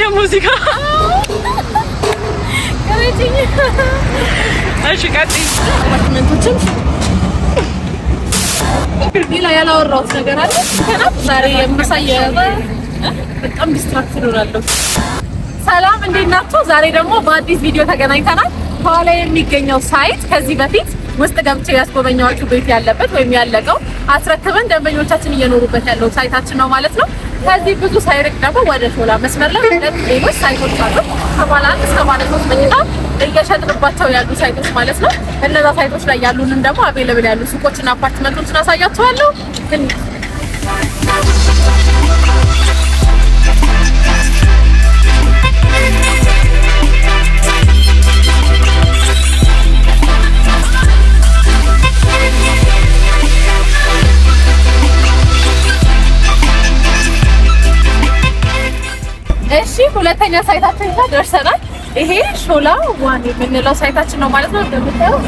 ደግሞ እዚህ ጋር። ቅረጭኝ። እሺ ቀጥይ። አፓርትመንቶችም ሌላ ያላወራሁት ነገር አለ። ዛሬ የማሳየው በጣም distract እሆናለሁ። ሰላም፣ እንዴት ናችሁ? ዛሬ ደግሞ በአዲስ ቪዲዮ ተገናኝተናል። ከኋላ የሚገኘው site ከዚህ በፊት ውስጥ ገብቼ ያስጎበኘኋችሁ ቤት ያለበት ወይም ያለቀው አስረክበን ደንበኞቻችን እየኖሩበት ያለው site ኣችን ነው ማለት ነው። ከዚህ ብዙ ሳይርቅ ደግሞ ወደ ሾላ መስመር ላይ ሁለት ሌሎች site ኦች አሉ። ከባለ አንድ እስከ ባለ ሶስት መኝታ እየሸጥንባቸው ያሉ site ኦች ማለት ነው። እነዛ site ኦች ላይ ያሉንን ደግሞ available ያሉ ሱቆችና አፓርትመንቶችን አሳያችኋለሁ። እሺ፣ ሁለተኛ site ኣችን ጋር ደርሰናል። ይሄ ሾላ One የምንለው site ኣችን ነው ማለት ነው። እንደምታየው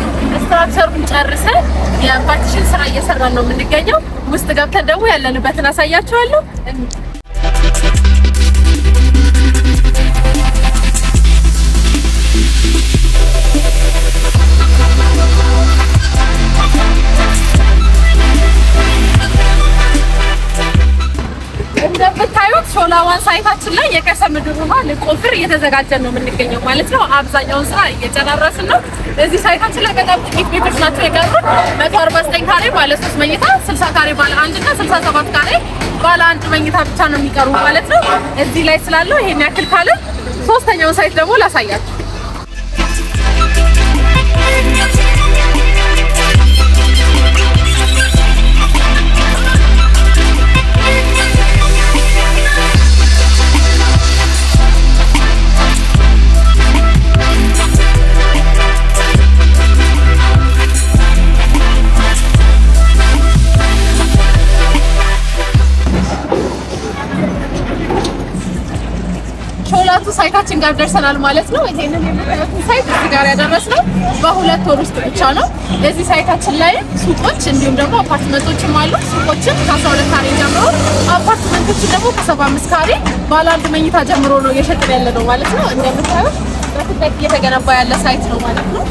structure ኡን ጨርሰን የ partition ስራ እየሰራን ነው የምንገኘው። ውስጥ ገብተን ደግሞ ያለንበትን አሳያችኋለሁ። እንደምታዩት ሾላ One site ኣችን ላይ የከርሰ ምድር ውሃ ልንቆፍር እየተዘጋጀን ነው የምንገኘው ማለት ነው። አብዛኛውን ስራ እየጨራረስን ነው። እዚህ site ኣችን ላይ በጣም ጥቂት ቤቶች ናቸው የቀሩት። 149 ካሬ ባለ 3 መኝታ፣ 60 ካሬ ባለ 1 እና 67 ካሬ ባለ አንድ መኝታ ብቻ ነው የሚቀሩ ማለት ነው። እዚህ ላይ ስላለው ይሄን ያክል ካለ ሶስተኛውን site ደግሞ ላሳያችሁ። ሾላ Two site ኣችን ጋር ደርሰናል ማለት ነው። ይሄንን የምታዩትን site እዚህ ጋር ያደረስነው በ2 ወር ውስጥ ብቻ ነው። እዚህ site ኣችን ላይ ሱቆች እንዲሁም ደግሞ አፓርትመንቶችም አሉ። ሱቆችን ከ12 ካሬ ጀምሮ፣ አፓርትመንቶችን ደግሞ ከ75 ካሬ ባለ አንድ መኝታ ጀምሮ ነው እየሸጥን ያለ ነው ማለት ነው። እንደምታዩት በፍጥነት እየተገነባ ያለ site ነው ማለት ነው።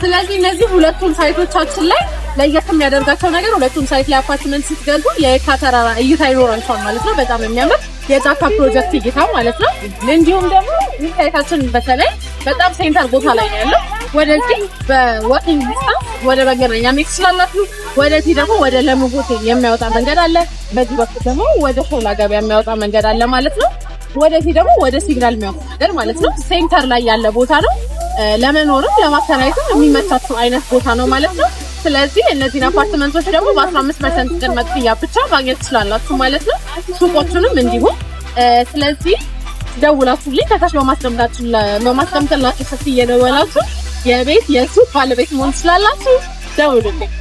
ስለዚህ እነዚህ ሁለቱም site ኦቻችን ላይ ለየት የሚያደርጋቸው ነገር ሁለቱም site ላይ አፓርትመንት ስትገዙ የየካ ተራራ እይታ ይኖራቸዋል ማለት ነው። በጣም የሚያምር የጫካ ፕሮጀክት እይታ ማለት ነው። እንዲሁም ደግሞ ይህ site ኣችን በተለይ በጣም center ቦታ ላይ ነው ያለው። ወደዚህ በ walking distance ወደ መገናኛ መሄድ ትችላላችሁ። ወደዚህ ደግሞ ወደ ለሙ ሆቴል የሚያወጣ መንገድ አለ። በዚህ በኩል ደግሞ ወደ ሾላ ገበያ የሚያወጣ መንገድ አለ ማለት ነው። ወደዚህ ደግሞ ወደ ሲግናል የሚያወጣ መንገድ ማለት ነው። Center ላይ ያለ ቦታ ነው። ለመኖርም ለማከራየትም የሚመቻችሁ አይነት ቦታ ነው ማለት ነው። ስለዚህ እነዚህን አፓርትመንቶች ደግሞ በ15% ቅድመ ክፍያ ብቻ ማግኘት ትችላላችሁ ማለት ነው። ሱቆቹንም እንዲሁም። ስለዚህ ደውላችሁልኝ ከታች በማስቀምጥላችሁ ስልክ እየደወላችሁ የቤት የሱቅ ባለቤት መሆን ትችላላችሁ። ደውሉልኝ።